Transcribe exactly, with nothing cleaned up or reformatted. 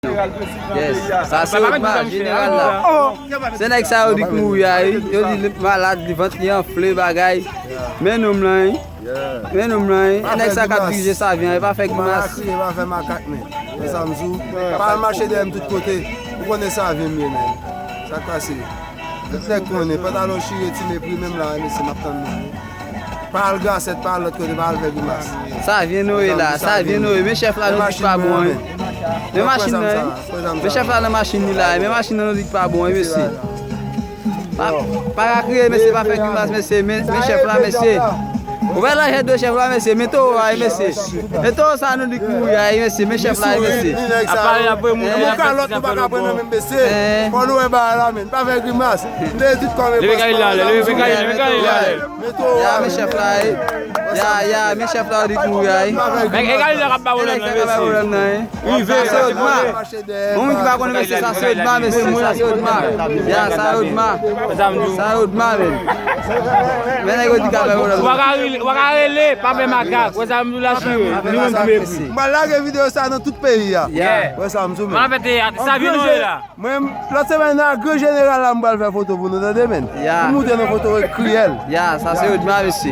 Yes, sa se Odma, jeneral la. Se nèg sa yo di k mouri a, wi. Yo di li malad, li vant li anfle, bagay. Men nonm lan, wi. Men nonm lan, wi. E nèg sa k ap dirije Savyen an, e pa fè grimas. Pa fè makak, men. Wè sa m di w. Pa al mache dèyè m tout kote. Ou konnen Savyen m ye, men. Sa k pase? Tout nèg konnen, pantalon chire, ti mepri, menm la, mesye, m ap tann nou. Pa al Gasèt, pa al lòt kote, pa al fè grimas. Savyen nou ye la, Savyen nou ye. Men chèf la nou di k pa bon, wi. Men machin nan, wi. Men chèf la nan machin li la, wi. Men machin nan nou di k pa bon, wi, mesye. Pa, pa ka kriye, mesye, pa fè grimas, mesye. Men, men chèf la, mesye. Ou wè lajè dwe chèf la, mesye. Men towo a, wi, mesye. Men towo sa nou di k mouri a, wi, mesye. Men chèf la, wi, mesye. Apa y ap pran moun, y ap kalòt, nou pa ka pran nan men, mesye. Fò nou wè bagay la, men. Pa fè grimas. M te di kòm e pòs. Leve kay la, leve kay, leve kay la. Ya, men chèf la, wi. Ya, ya, men chèf la, di k mouri a, wi. Men e kay la k ap ba pwoblèm nan, mesye. Rive, sa se Odma. Yon moun ki pa konnen, mesye, sa se Odma, mesye, sa se Odma. Ya, sa Odma. Sa Odma, men. Men nèg yo di k ap ba pwoblèm. Ou pa ka rele, ou pa ka rele, pa fè makak. Wè sa m di w la, chire. Ni moun ki mepri. M pral lage videyo sa nan tout peyi a. Wè sa m di w, men. Mwen, lòt semèn nan, gran jeneral la, m pral fè foto pou nou, tande, men. Pou nou te nan foto kriyèl. Ya, sa se Odma, mesye.